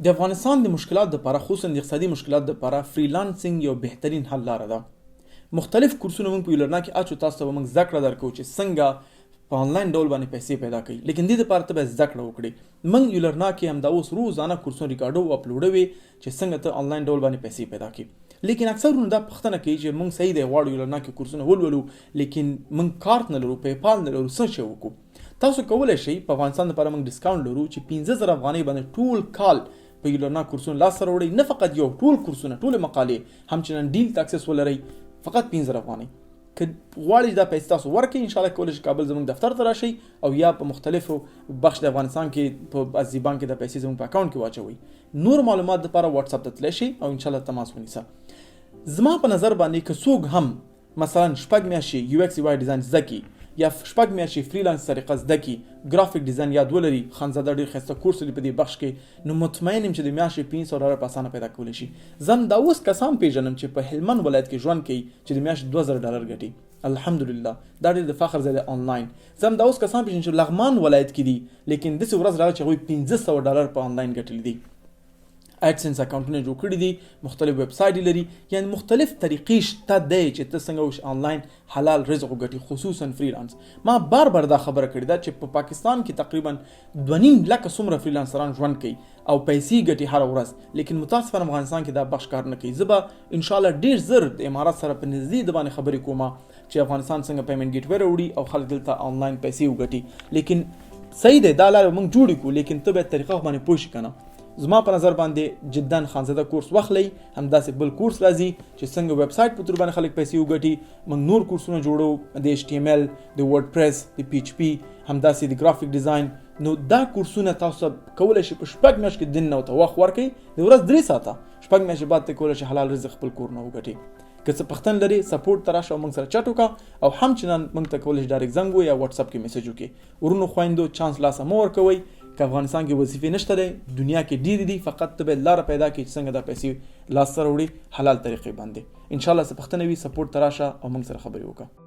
د افغانستان د مشکلات لپاره، خصوصا د اقتصادي مشکلات لپاره، freelancing یو بهترین حل لاره ده. مختلف کورسونه موږ په یولرنا کې اچو، تاسو ته به موږ زده کړه درکوو چې څنګه په آنلاین ډول باندې پیسې پیدا کړئ، لیکن دې لپاره ته باید زده کړه وکړې. موږ یولرنا کې همدا اوس روزانه کورسونه ریکارډو او اپلوډوي چې څنګه ته آنلاین ډول باندې پیسې پیدا کړې. لیکن اکثر ورونه دا پوښتنه کوي چې موږ صحیح دی غواړو یولرنا کې کورسونه ولولو، لیکن موږ کارت نه لرو، پیپال نه لرو، څه شی وکړو؟ تاسو کولی شئ په افغانستان لپاره موږ discount لرو چې 5000 افغانۍ باندې ټول کال په یولرنا کورسونه لاس ته راوړئ، نه فقط یو، ټول کورسونه، ټول مقالې، همچنان deal ته access ولرئ، فقط 5000 افغانۍ. که غواړئ دا پیسې تاسو ورکړئ، ان شاء الله کولی شئ کابل زموږ دفتر ته راشئ او یا په مختلفو بخش د افغانستان کې په ازي بانک کې دا پیسې زموږ په اکاونټ کې واچوئ. نور معلومات لپاره واتس اپ ته تللی شئ او ان شاء الله تماس ونیسه. زما په نظر باندې که څوک هم مثلا شپږ میاشتې UX UI design زده کړي یا شپږ میاشتې freelance طریقه زده کړي، graphic design یاد ولري، خانزاده ډېر ښایسته کورس لري په دې بخش کې، نو مطمئن یم چې د میاشتې 500 ډالر په اسانه پیدا کولی شي. زه همدا اوس کسان پیژنم چې په هلمند ولایت کې ژوند کوي چې د میاشتې 2000 ډالر ګټي. الحمدلله، دا ډېر د فخر ځای دی آنلاین. زه همدا اوس کسان پیژنم چې لغمان ولایت کې دي، لیکن داسې ورځ راغله چې هغوی 500 ډالر په آنلاین ګټلي دي. AdSense اکاونټونه جوړ کړي دي، مختلف ویب سایټ لري، یعنی مختلف طریقې شته دی چې ته څنګه وش آنلاین حلال رزق وګټي، خصوصا freelance. ما بار بار دا خبره کړې ده چې په پاکستان کې تقریبا 2.5 لکه څومره freelancer ان ژوند کوي او پیسې ګټي هره ورځ، لیکن متاسفانه افغانستان کې دا بخش کار نه کوي. زه به ان شاء الله ډیر زر د امارات سره په نږدې د باندې خبرې کوم چې افغانستان څنګه payment gateway راوړي او خلک دلته آنلاین پیسې وګټي. لیکن صحیح دی، دا لاره موږ جوړې کړو، لیکن ته باید طریقه باندې پوه شې که نه. زما په نظر باندې جدا خانزاده کورس واخلئ، همداسې بل کورس راځي چې څنګه ویب سایټ په تر باندې خلک پیسې وګټي. موږ نور کورسونه جوړو د HTML، د WordPress، د PHP، همداسې د graphic design. نو دا کورسونه تاسو کولی شئ په شپږ میاشتو کې دننه ورته وخت ورکړئ، د ورځ 3 ساعته، شپږ میاشتې بعد ته کولی شئ حلال رزق خپل کور نه وګټي. که څه پوښتنه لرې support ته راشه او موږ سره چټ وکړه، او همچنان موږ ته کولی شئ direct زنګ ووهئ یا واتس اپ کې message وکړئ. ورونو خویندو، چانس لاسه مه ورکوئ. که افغانستان کې وظیفې نشته دی، دنیا کې ډېرې دي، فقط ته باید لاره پیدا کړې چې څنګه دا پیسې لاسته راوړي حلال طریقې باندې. ان شاء الله څه پوښتنه وي support ته راشه او موږ سره خبرې وکړه.